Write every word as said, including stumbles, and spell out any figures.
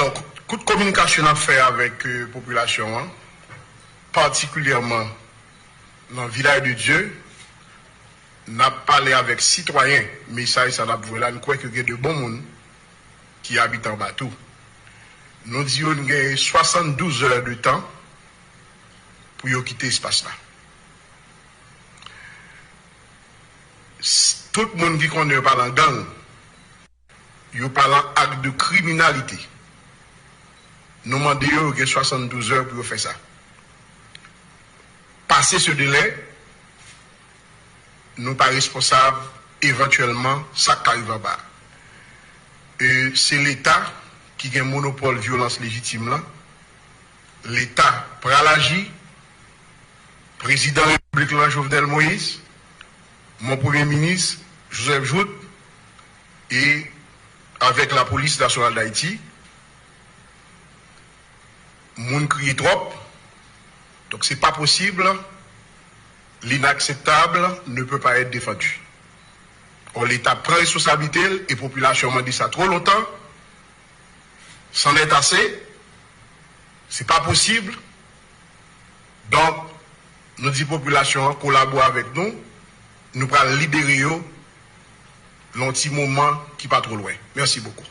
Donk, kout kominikasyon n ap fè avèk euh, popilasyon an, patikilyèman nan Vilaj de Dye, n ap pale avèk sitwayen. Mesaj sa n ap voye la, n kwè ke gen de bon moun ki abite anba tou. Nou di yo n gen swasanndouz è de tan pou yo kite espas la. Tout moun ki konnen yo pa nan gang, yo pa nan ak de kriminalite, nou mande yo, yo gen swasanndouz è pou yo fè sa. Pase se delè, nou pa responsab evantyèlman sa k ka rive anba. E se Leta ki gen monopòl vyolans lejitim lan. Leta pral aji. Prezidan Repiblik lan, Jovenel Moïse, mon Premye Minis, Joseph Jouthe, e avèk Lapolis Nasyonal Dayiti, moun kriye twòp. Donk, se pa posib. L'inakseptab ne peut pas être défendu. Or, Leta pran responsablite l e popilasyon an mande sa twò lontan. C'en est assez. Se pa posib. Donk, nou di popilasyon an kolabore avèk nou. Nou pral libere yo nan yon ti moman ki pa twò lwen. Mèsi bokou.